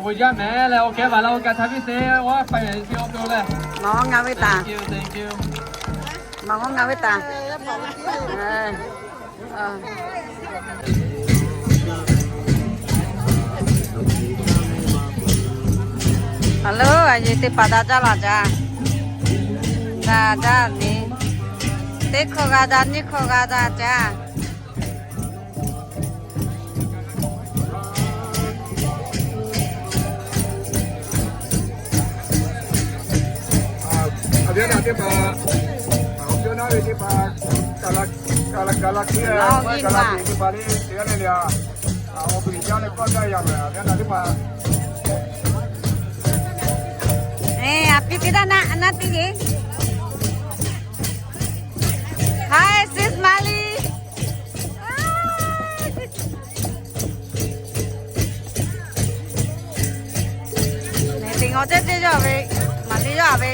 Awˬ bon jaˇ mehˍ leh, awˬ kehˉ vaˬ la oˇ kaꞈ htaˇ piˇ te, oˇ paiˍ te oˇ to leh, maˍ g'awˇ ngaˇ ve taˍ, maˍ g'awˇ ngaˇ ve taˍ. Aˬ lo, a yeˬ teˇ hpaˍ daꞈ jaˇ laˇ caˇ. Daꞈ jaˇ ve, teˇ hkawˇ g'a daꞈ, nyiˇ hkawˇ g'a daꞈ caˇ. Awˬ viˉ awˬ nyi teˇ hpaˍ, awˬ viˉ awˬ nyi teˇ hpaˍ, kaꞈ la, kaꞈ la, kaꞈ la hkiˉ, kaꞈ la hkiˉ teˇ hpaˍ le, teˇ g'aˇ le le a, awˬ bon uiˍ jaˇ leh kawˆ jaˇ yaˇ mehˍ, awˬ viˉ awˬ nyi teˇ hpaˍ. Eˬ, a piˇ teˇ daˇ naˆ, a naˆ teˇ yeˬ. Hi, sis Mali. Teˇ ngawˬ ceˇ ceˇ yawˇ ve, Mali yawˇ ve.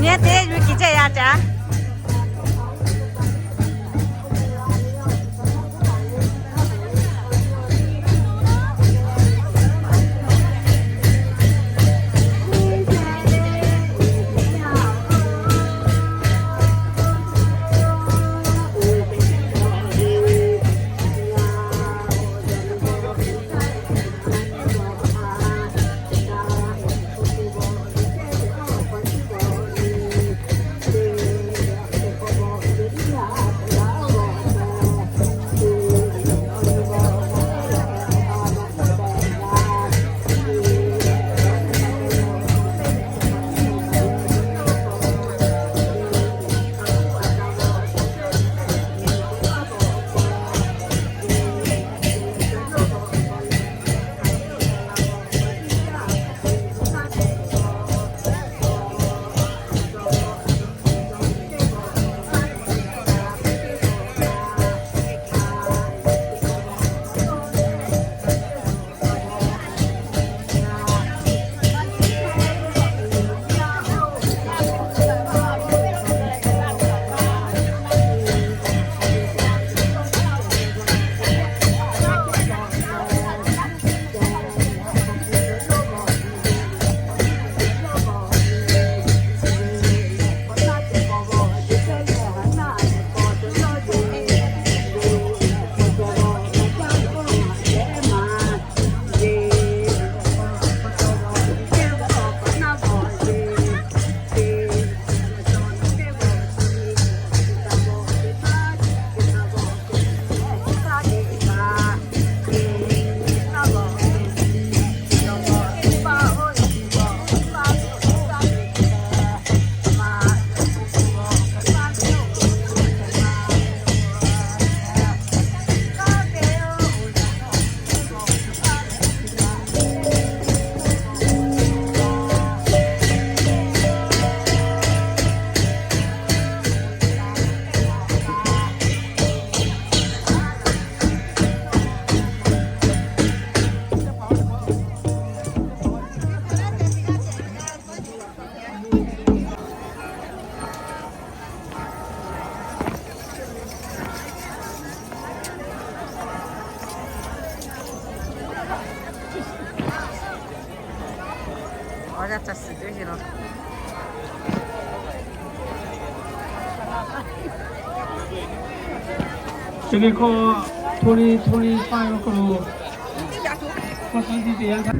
Nyi teˇ yuˬ kiˬ ceh yaˇ caꞈ. Chi hk'e k'o, twenty twenty-five awˬ hk'aw lo, k'o, shu ti te yanˇ htaˇ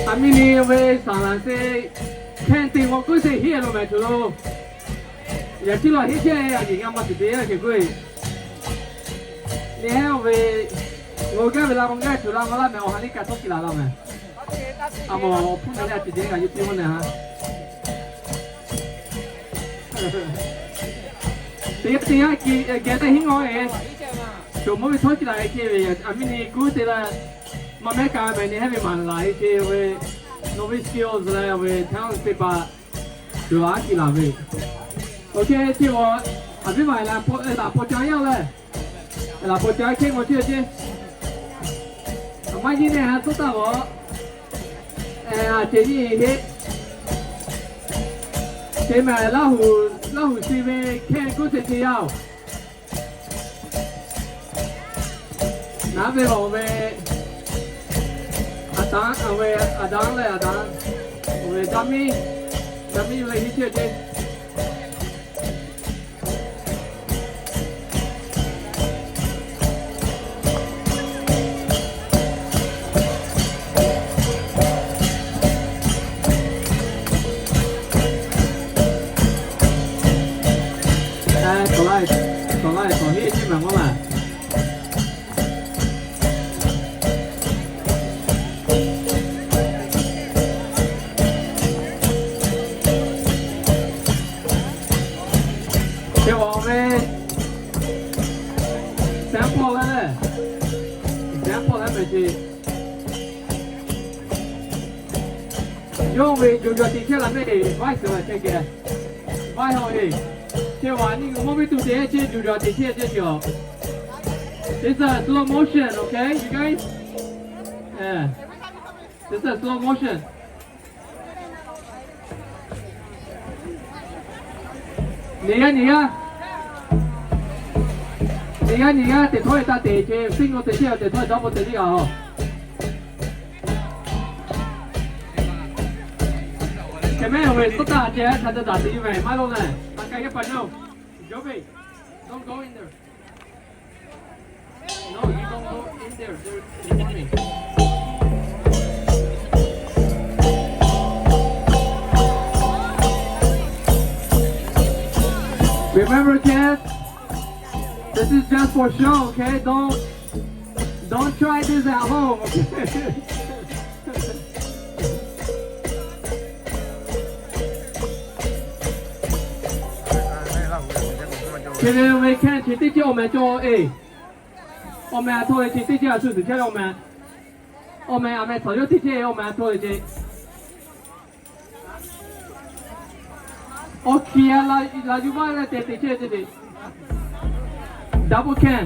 Aˬ miˇ ni ve saˍ laˍ te hkehˇ te g'aw kuˉ te heˆ lo mehˍ tuˬ lo, yaꞈ chi law heˆ chehˇ a yeˬ ngaˇ maˇ tuˬ te yaˇ kehˬ kuˉ e. Neˇ hehˉ oˇ ve ngaˬ hui gaˇ ve la k'o, gaˇ tuˬ la k'o laˇ mehˍ, awˬ ha liˇ ka htawˇ kiˇ laˬ laˇ mehˍ. A mawˬ awˬ hpuˇ na leh a teꞈ jehˇ ngaˬ yuˬ piˇ maˇ nehˬ ha. Teˇ g'aˇ teˇ g'aˇ geh teˇ hinˉ ngaw e, cawˬ mawˇ ve htawˇ kiˇ laˬ e chehˇ ve, aˬ miˇ ni kuˉ te la, maˇ mehˉ ka mehˍ neˇ hehˉ ve maˍ laˬ e chehˇ ve, nawˬ ve skills leh ve talent teˇ hpaˍ cawˬ a kiˇ laˬ ve. Oˇ hk'e te a, aˬ miˇ ma laꞈ paw ca yaˇ leh, laꞈ paw ca hkehˇ ngaw chehˇ cehˇ. Aˬ maˇ yeˇ neˇ ha tcuhˉ taˇ g'awˬ, a ceh nyiˇ heˆ. Te mehˍ, Laˇ huˍ chi ve hkehˇ kuˉ te te yaˇ oˬ. Naˉ ve lawˬ ve, a Taˇ, a ve, a daꞈ leh a daꞈ, a ve daꞈ miˇ, daꞈ miˇ ve hiˆ ceh ceh. K'awꞈ laˇ, k'awꞈ laˇ, k'awꞈ heˆ ceh maˬ maˇ laˇ. Te awˬ ve, Saˉ pawˆ laˇ leh, Saˉ pawˆ laˇ mehˍ ce. Yawˇ ve yuˬ yuˬ teꞈ chehˇ la mehˆ, vice laꞈ chehˇ geh, vice haw e. Chehˇ vaˬ nyi mawˇ viˉ tuˬ te chehˇ, yuˬ yuˬ teꞈ chehˇ chehˇ ce awˬ. It's a slow motion, okay, you guys? Yeah. It's a slow motion. Nyi g'aˇ nyi g'aˇ, nyi g'aˇ nyi g'aˇ teꞈ htawˇ e taˇ teꞈ ce, siˉ ngaw teꞈ chehˇ a teꞈ htawˇ e daꞈ pawˆ teꞈ liˇ g'a a. Hk'e mehˆ ve suhˉ taˇ ce hk'a daꞈ daꞈ teꞈ ve maˇ lo leh, a ka yehˇ pa naˇ, Jovi, don't go in there. No, you don't go in there. There's warning. Remember, kids, this is just for show, okay? Don't, don't try this at home, okay? Hk'e ve hkeh chi teˇ ceuˬ awˬ meh cawˬ e. Awˬ meh a htoꞈ ve chi teˇ ceuˬ a shu suhˍ chehˇ ve awˬ meh. Awˬ meh a meh htaꞈ yawˇ teˇ ceuˬ awˬ meh a htoꞈ ve ce. Awˬ hkiˬ a la yuˬ maˇ leh te teꞈ chehˇ ce ce. Double can,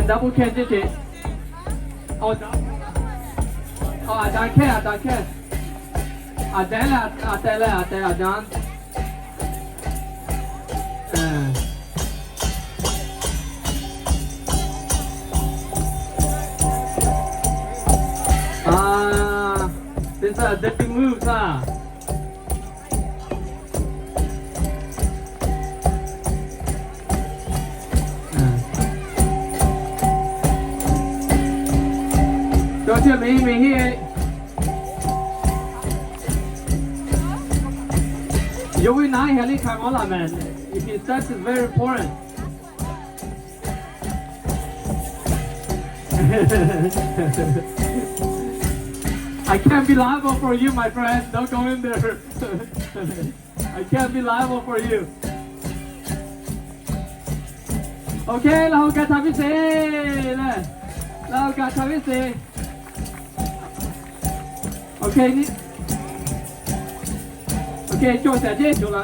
double can ce ce. Awˬ, a daꞈ hkehˇ, a daꞈ hkehˇ. A daꞈ leh a teh leh a teh a daꞈ. Ah, this is a dirty move, huh? Cawˬ ce meh meh heˆ. Yawˇ ve naˉ heh liˇ hkanˍ maˇ laˬ meh. If you start, it's very important. I can't be liable for you, my friend. Don't go in there. I can't be liable for you. Okay, laˇ hu gaˬ htaꞈ viˉ sheˍ leh, laˇ hu gaˬ htaꞈ viˉ sheˍ. Okay, ni. Okay, cawˬ sheˍ ceˇ, cawˬ la.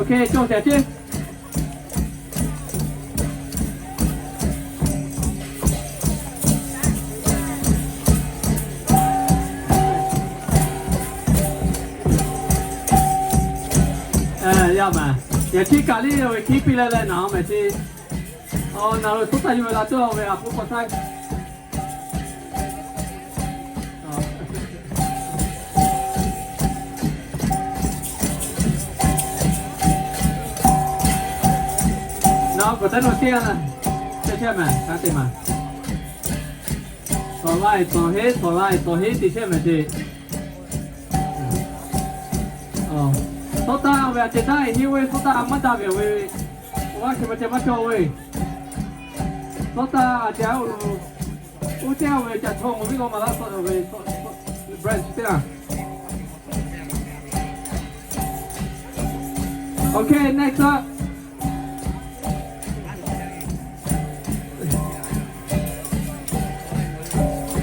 Okay, cawˬ sheˍ ceˇ. Yaˇ maˬ, yaꞈ hkiˆ kaꞈ liˇ ve hkiˆ piˇ leh leh naˍ a mehˍ ce. Awˬ, naˍ lo suhˉ taˇ yuˬ ve la tuˬ ve a hpu hk'aw saiˉ. Naˍ k'awꞈ teˇ naw teˇ g'aˇ na, chehˇ chehˇ mehˍ, ka te maˬ. Tawˍ laiˬ tawˍ heˆ, tawˍ laiˬ tawˍ heˆ te chehˇ mehˍ ce. Suhˉ taˇ ve a ceh taˇ heˆ ve, suhˉ taˇ maˇ daꞈ ve ve, awˬ g'aˇ hk'e ma ceh maˇ cawˬ ve. Suhˉ taˇ a ceh oˇ lo, oˇ ceh ve ca chaw mawˬ viˉ law maˬ laˇ suhˉ ve, branch teˇ g'aˇ. Okay, next up.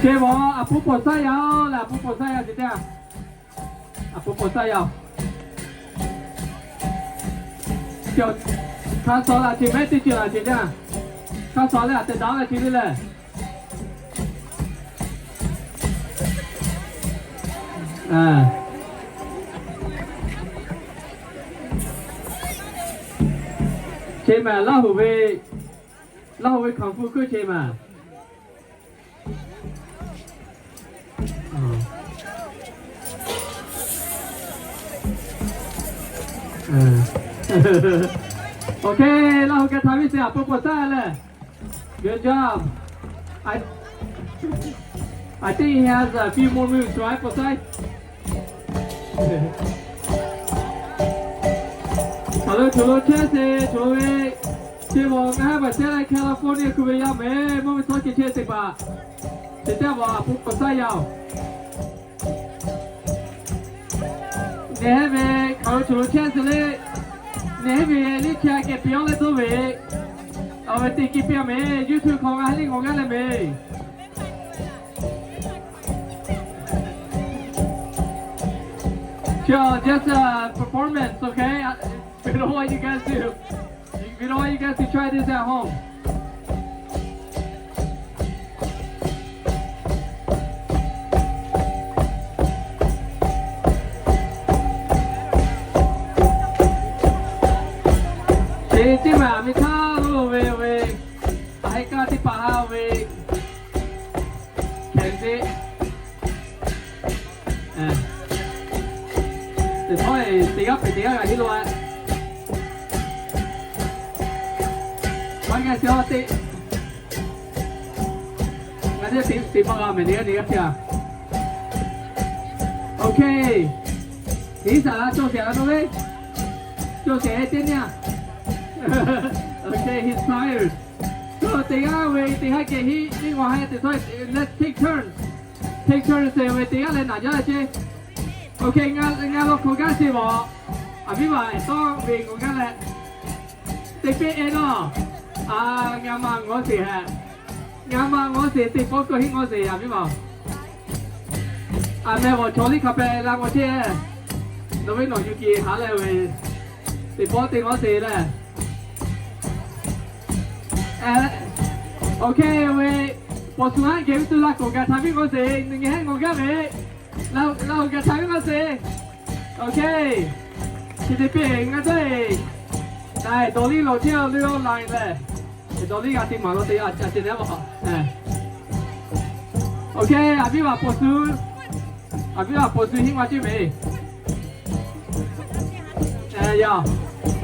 Che vaˬ, a pu pawˍ saˉ yaˇ leh, a pu pawˍ saˉ yaˇ ce teˇ g'aˇ. A pu pawˍ saˉ yaˇ. Hk'a sawˍ laꞈ ce mehˉ teˇ ceuˬ laꞈ ce teˇ g'aˇ. Hk'a sawˍ leh a tehꞈ daꞈ leh ce le leh. Che mehˍ, Laˇ huˍ ve, Laˇ huˍ ve kung fu hkuˆ che mehˍ. Okay, Laˇ hu geh htaꞈ viˉ sheˍ, a pon pawꞈ saiˉ leh. Good job. I, I think he has a few more moves, right, pawꞈ saiˉ? Hk'aˬ lo choˬ lo chehˇ sheˍ, choˬ lo ve. Chi mawˬ ngaˬ hui maˬ chehˇ leh California kuˬ ve yaˇ mehˍ, mvuhˇ ve tawˇ ceh chehˇ teˇ hpaˍ, chi teˇ hpaˍ a pon pawꞈ saiˉ yaˇ oˬ. Nehˬ heˆ ve, hk'aˬ lo choˬ lo chehˇ sheˍ le. Nehˬ heˆ ve, liˇ chehˇ a keh piˇ awˉ leh dawˇ ve, awˬ ve teˇ kiˇ piˇ a mehˍ, YouTube hk'aw ngaˬ hui liˇ ngawˬ gaˇ leh mehˍ. Sure, just a performance, okay? We don't want you guys to, we don't want you guys to try this at home. Chi teˇ maˬ miˬ htaˇ lo ve ve, a heh kaˇ teˇ hpaˍ ha ve, hkehˬ ve, teˇ hpaˍ teˇ g'aˇ pehˬ teˇ g'aˇ g'a heˆ lo a. Maˇ g'a shiˍ a teˇ, ngaˬ teˇ teˇ maˇ g'a mehˍ teˇ g'aˇ teˇ g'aˇ hpehꞈ a. Okay. Teˇ saˍ laꞈ cawˬ shehˍ la naˇ ve, cawˬ shehˍ teˇ nyi a. Okay, he's tired. So teˇ g'aˇ ve teˇ g'aˇ geh hiˆ, teˇ g'aˇ ha teˇ htawˇ, let's take turns. Take turns ve teˇ g'aˇ leh naˍ jaˇ ceˇ. Okay, ngaˬ, ngaˬ law hk'aw gaˇ sheˍ mawˬ. A viˉ vaˬ ehˍ tawˇ ve ngawˬ gaˇ leh, teˇ peˆ e nawˬ, a, ngaˬ ma ngawˬ sheˍ hehꞈ. Ngaˬ ma ngawˬ sheˍ, teˇ pawˆ kawˆ hiˆ ngawˬ sheˍ, a viˉ vaˬ. A meh vawˬ chaw liˇ hk'a peh la ngawˬ ceˇ. Nawˬ ve nawˬ yuˬ kiˬ haꞈ leh ve, teˇ pawˆ teˇ ngawˬ sheˍ leh. Okay, ve, pawˬ suˍ haˉ geh ve tuˬ la kawꞈ gaˬ htaꞈ viˉ ngawˬ sheˍ, nyi heˆ ngawˬ gaˇ ve, la, la gaˬ htaꞈ viˉ ngawˬ sheˍ. Okay. Chi teˇ peˆ ngaˬ dawˇ e, na dawˬ liˇ lawˬ ceˇ le, online leh. Dawˬ liˇ g'a te maˍ lo te a ce neh a. Okay, a viˉ vaˬ pawˬ suˍ, a viˉ vaˬ pawˬ suˍ hiˆ ma ceˇ mehˍ. Yaˇ,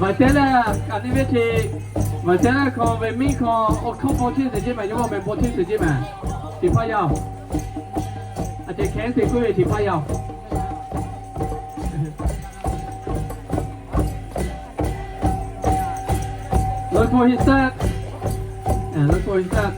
vaˬ teh leh, a nyi ve ce, vaˬ teh leh hk'aw ve miˇ hk'aw awˬ hkawˇ bon cheˇ sheˍ ceˇ mehˍ, yawˇ ve bon cheˇ sheˍ ceˇ mehˍ. Teˇ hpaˇ yaˇ, a ce hkehˉ te k'oˆ ve teˇ hpaˇ yaˇ. Look for his step. And look for his step.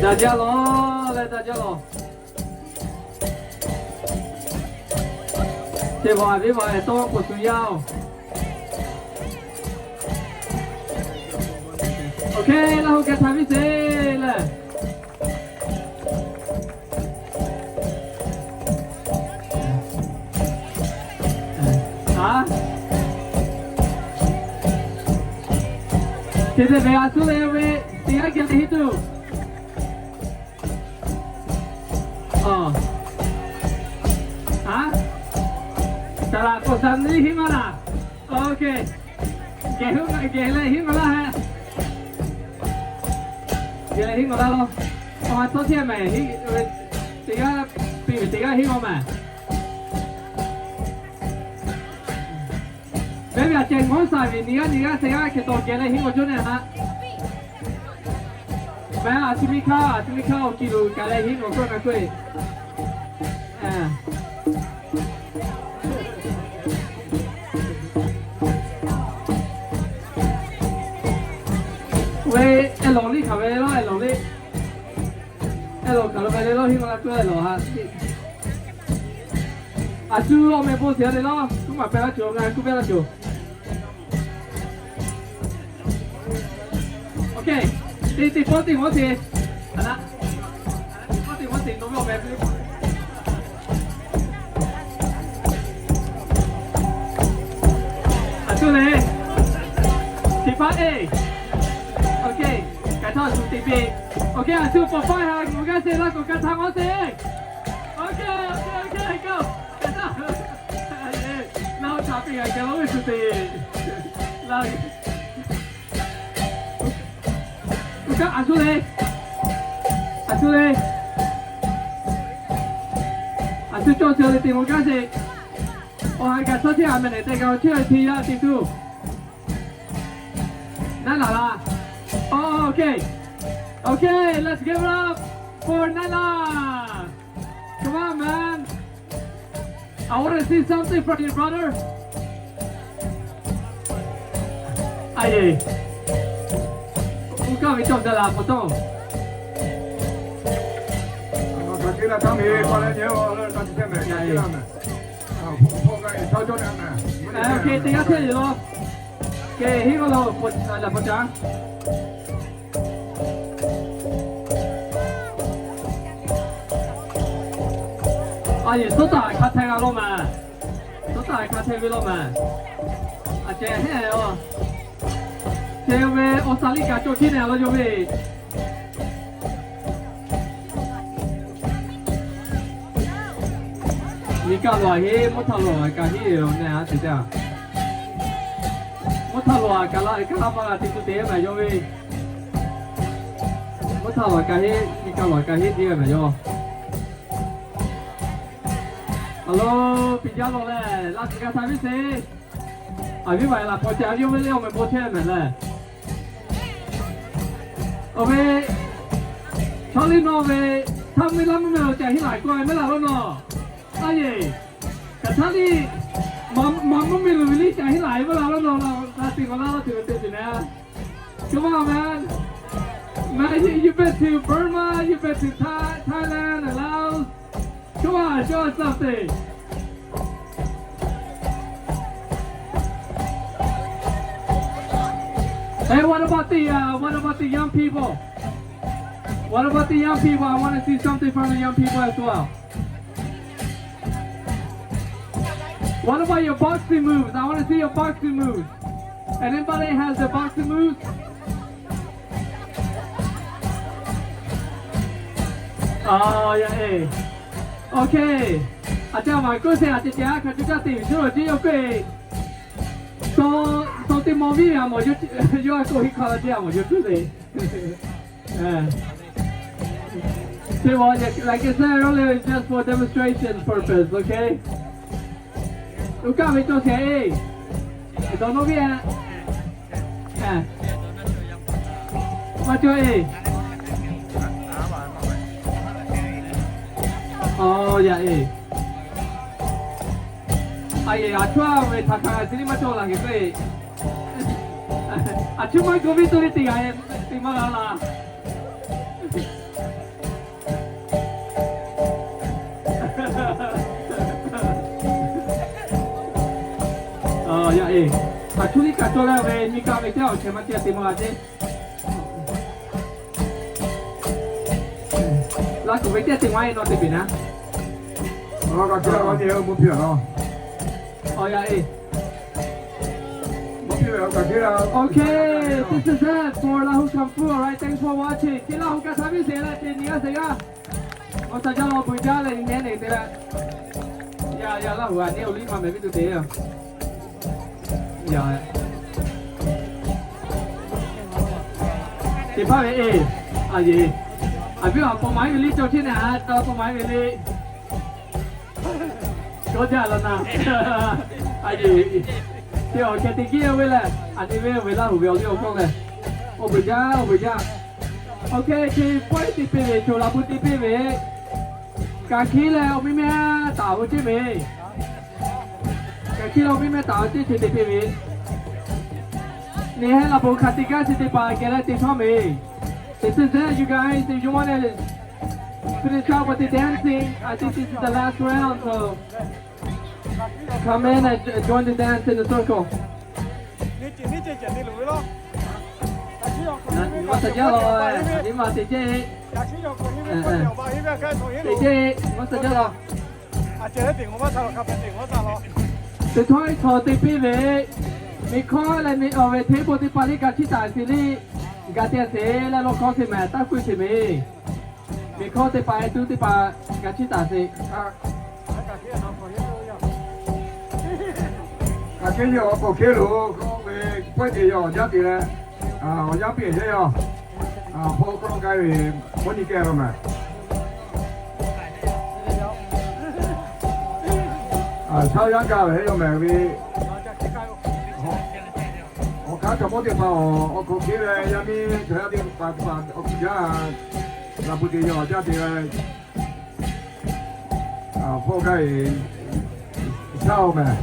Daꞈ jaˇ lawˬ, leh daꞈ jaˇ lawˬ. Teˇ hpaˍ a viˉ hpaˍ ehˍ tawˇ pawˬ suˍ yaˇ oˬ. Okay, Laˇ hu geh htaꞈ viˉ sheˍ leh. A, te te ve a suˉ leh ve, teˇ g'aˇ geh te hiˆ tuˬ. A, a, taˍ laꞈ k'awꞈ shaˍ nyi hiˆ maˇ laˬ. Okay. Geh hu, geh leh hiˆ maˇ laˇ hehꞈ. Geh leh hiˆ maˇ laˇ lawˬ. Awˬ ma tawˇ hteˇ mehˍ, teˇ g'aˇ piˇ ve teˇ g'aˇ hiˆ maˇ mehˍ. Mehˆ ve a ceh ngawˉ shaˍ ve nyi g'aˇ nyi g'aˇ teˇ g'aˇ hk'e taw geh leh hiˆ maˇ cawˇ nehˬ haꞈ. Mehˍ a tuˬ miˇ hkaˇ, a tuˬ miˇ hkaˇ awˬ kiˬ lo kaꞈ leh hiˆ maˇ k'oˆ na k'oˆ e. Ve, ehˉ lawˬ liˇ hk'aˬ ve le lawˬ, ehˉ lawˬ liˇ. Ehˉ lawˬ hk'aˬ lo ve le lawˬ, hiˆ maˇ la k'oˆ ehˉ lawˬ haꞈ. A shu awˬ meh bon sheˍ a le lawˬ, kuˉ maˬ pehˇ laˇ cawˬ, ngaˬ kuˉ pehˇ laˇ cawˬ. Teˇ teˇ pawˆ teˇ g'awˇ te. Aˬ laꞈ, teˇ pawˆ teˇ g'awˇ te, nawˬ ve awˬ meh ve. Aˬ shu le. Teˇ pawˆ e. Okay. Kaꞈ htawˇ aˬ shu teˇ peˇ. Okay, aˬ shu pawˍ paˇ ha g'uiˬ gaˇ te laˇ k'o, kaꞈ htaˇ g'awˇ te. Okay, okay, okay, go. Kaꞈ htawˇ, laˇ oˇ htaꞈ piˇ g'a kehˬ la ve shu te. Laˇ Uiˍ kaˆ aˬ shu le. Aˬ shu le. Aˬ shu cawˇ shu le te maw gaˇ sheˍ. Awˬ ha kaꞈ chaw teˇ g'aˇ meh nehˬ tehꞈ kaꞈ awˬ chehˇ ve te yaˇ te tuˬ. Naˉ laˬ laˇ. Okay. Okay, let's give it up for Naˉ laˬ. Come on, man. I want to see something from your brother. Aˬ yeˬ. Uˉ kaˇ ve cawˇ daꞈ la pa taw. Okay, teˇ g'aˇ hteˇ le law. Ke heˆ g'aw la, laˬ hpaw caˉ. Aˬ yeˬ, suhˉ taˍ hk'a htaiˍ g'a law mehˍ. Suhˉ taˍ hk'a htaiˍ ve law mehˍ. Aˬ ceh heˆ a. Ceh ve Australia kaꞈ cawˬ hteˇ nehˬ law yaw ve. Nyi kaˆ lawˬ a heˆ, mvuhˇ htaˇ lawˬ a kaꞈ heˆ yoˬ nehˬ a te te a. Mvuhˇ htaˇ lawˬ a kaꞈ la kaꞈ la ma g'a te tuˬ te mehˍ yaw ve. Mvuhˇ htaˇ lawˬ a kaꞈ heˆ, nyi kaˆ lawˬ a kaꞈ heˆ te mehˍ yaw. Aˬ lo, piˍ jaˇ lawˬ lehˬ, laˇ tuˬ g'a htaˇ viˉ sheˍ. Aˬ viˉ maˬ laˬ hpaw caˉ a viˉ oˇ ve le awˬ meh bon chehˇ mehˍ lehˬ. Awˬ ve, chaw liˇ nawˬ ve, htaˇ mvuhˇ miˬ laˇ mvuhˇ miˬ lo caꞈ heˆ laˬ k'oˆ ve mehˍ laˬ lo nawˬ. Aˬ yeˬ, kaꞈ htaˇ liˇ, maˇ mvuhˇ miˬ lo ve liˇ caꞈ heˆ laˬ ve mehˍ laˬ lo nawˬ, laˇ tuˬ g'a laˇ laˇ tuˬ ve te tuˬ nehˬ. Come on, man. Man, you, you've been to Burma, you've been to Thai, Thailand and Laos. Come on, show us something. Hey, what about the, uh, what about the young people? What about the young people? I want to see something from the young people as well. What about your boxing moves? I want to see your boxing moves. Anybody has the boxing moves? Oh, yeah, eh. Okay. Aˬ ceh maˍ k'oˆ sheˍ, aˬ ceh ceh a hkaꞈ cuˇ caˇ te yuˬ shuˉ lo jiˇ yawˇ k'oˆ e. Taw, taw teˇ maw viˉ a mawˬ yawˇ, yawˇ a k'oˆ heˆ hk'aˇ la teˇ a mawˬ yawˇ k'oˆ le. Eh. Te wa, like I said earlier, it's just for demonstration purpose, okay? Uˉ kaˆ ve cawˇ sheˍ e. Dawˬ nawˇ viˉ a. Maˇ cawˇ e. Aˬ, yaꞈ e. Aˬ yeˬ, aˬ chuˇ a ve htaꞈ hkanˍ a ciˉ liˇ maˇ cawˇ laˬ geh k'oˆ e. Aˬ chuˇ maˇ gaw viˉ to le teˇ g'aˇ te maˇ g'a laˇ. Aˬ, yaꞈ e. Aˬ chuˇ liˇ kaꞈ cawˇ laˇ ve nyi kaˆ ve teˇ awˬ chehˇ maˇ ceh te maˇ g'a ceˇ. Laˇ tuˬ ve teˇ te maˇ e nawˬ te peˬ naˉ. Aˬ, yaꞈ e. Okay, this is it for Lahu Kung Fu. All right, thanks for watching. Teˇ Laˇ huˍ kaꞈ htaˇ viˉ sheˍ leh te nyi g'aˇ sheˍ g'aˇ. Awˬ htaꞈ jaˇ law, beuꞈ jaˇ leh nyi nehˉ te leh. Yaˇ, yaˇ Laˇ huˍ a nyi awˬ liˇ ma mehˍ viˉ tuˬ te. Yaˇ, teˇ hpaˍ ve e, aˬ yeˬ, aˬ viˉ a paw ma iˉ ve liˇ cawˇ chehˇ nehˬ, a taw paw ma iˉ ve liˇ. Cawˇ jaˇ la na. Aˬ yeˬ, te awˬ ceh te kiˇ ve lehˬ, aˬ nyi ve awˬ ve Laˇ huˍ ve awˬ liˇ awˬ hkawˇ lehˬ, awˬ beuꞈ jaˇ, awˬ beuꞈ jaˇ. Okay, chi pawehˇ te piˇ ve, choˬ laˬ bu te piˇ ve, kaꞈ hkiˉ leh awˬ miˇ mehˉ taˍ ve ceˇ ve. Kaꞈ hkiˉ leh awˬ miˇ mehˉ taˍ ve ceˇ chi te piˇ ve. Nehˬ heh laˬ bon hk'aˬ te gaˇ chi teˇ hpaˍ geh leh te htawˇ ve. This is it, you guys. If you want to finish up with the dancing, I think this is the last round, so come in and join the dance in the circle. Maˇ suh jaˇ la, a nyi ma teˇ ceh, teˇ ceh maˇ suh jaˇ la. Teˇ htawˇ chaw te piˇ ve, miˬ hkawˇ leh miˬ awˬ ve hteˇ po teˇ hpaˍ liˇ ga chiˇ taˍ sheˍ liˇ, ga te sheˍ leh law hkawˇ sheˍ mehˍ, taˇ k'oˆ sheˍ mehˍ. Miˬ hkawˇ teˇ hpaˍ, e tuˇ teˇ hpaˍ ga chiˇ taˍ sheˍ. Aꞈ kehˉ yawˇ awˬ k'oˍ hkehˉ lo k'oˆ ve, pawehˇ te yawˇ awˬ jaˇ te leh, awˬ yanˇ piˇ yehˇ yawˇ, hpawˇ k'aw k'ai ve, mvuhˇ nyi kehˬ la mehˍ. Shaˉ yanˇ gaˇ ve yawˇ mehˍ ve, awˬ hk'aˇ chaw mawˇ teˇ hpaˍ awˬ k'oˍ hkehˉ leh, yaˇ miˇ chaw yaˇ teˇ hpaˍ teˇ hpaˍ awˬ kuˬ jaˇ, laˬ pu te yawˇ awˬ jaˇ te leh, hpawˇ gaˇ ve shaˉ oˬ mehˍ.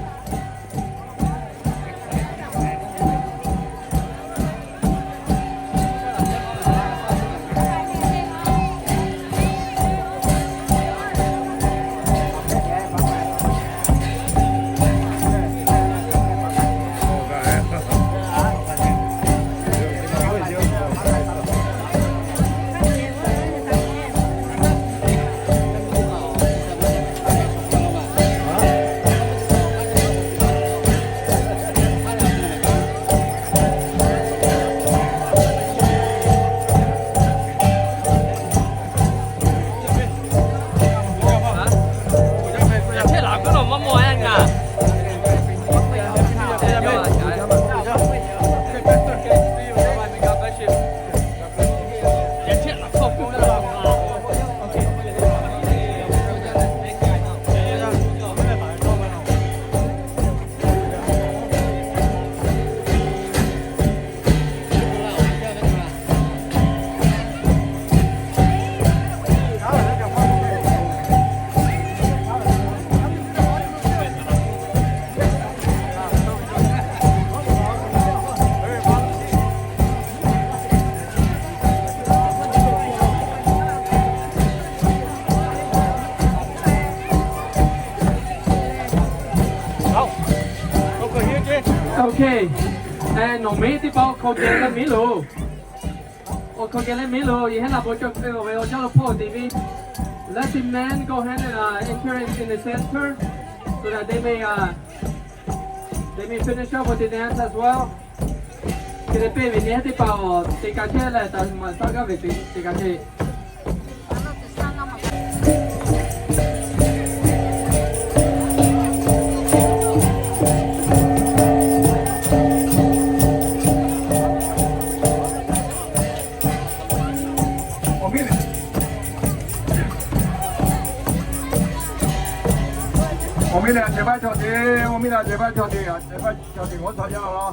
Okay. Nawˬ meˉ teˇ hpaˍ awˬ hk'aw geh leh miˉ loˬ. Awˬ hk'aw geh leh miˉ loˬ. Yehˬ heˉ laˬ bon cawˬ ve awˬ jaˇ lo hpawˇ te ve. Let the men go ahead and uh, enter in, in the center so that they may uh, they may finish up with the dance as well. Hk'e te piˇ ve nyi heˉ teˇ hpaˍ awˬ te ka chehˇ leh, taꞈ maˍ saˉ gaˇ ve te ka chehˇ. Awˬ miˇ lehˬ, a cehˬ baˆ chaw te, awˬ miˇ lehˬ, a cehˬ baˆ chaw te, a cehˬ baˆ chaw te g'awˇ tawˆ jaˇ la.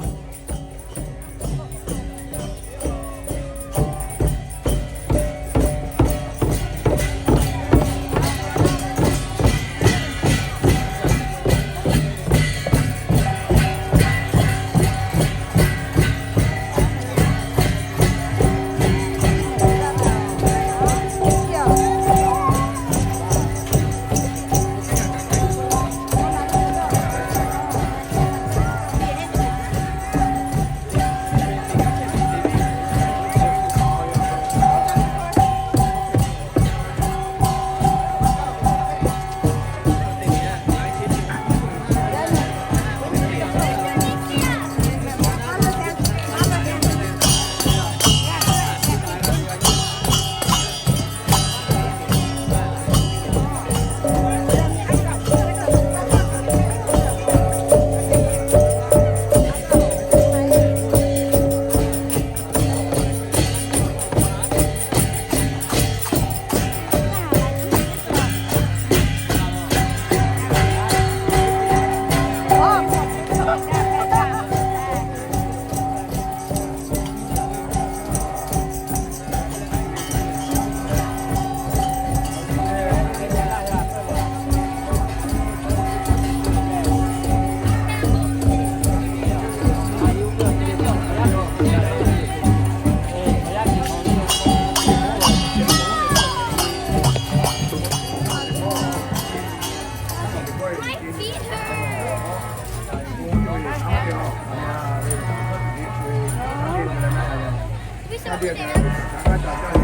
Hk'a dehꞈ kaꞈ, a kaꞈ ca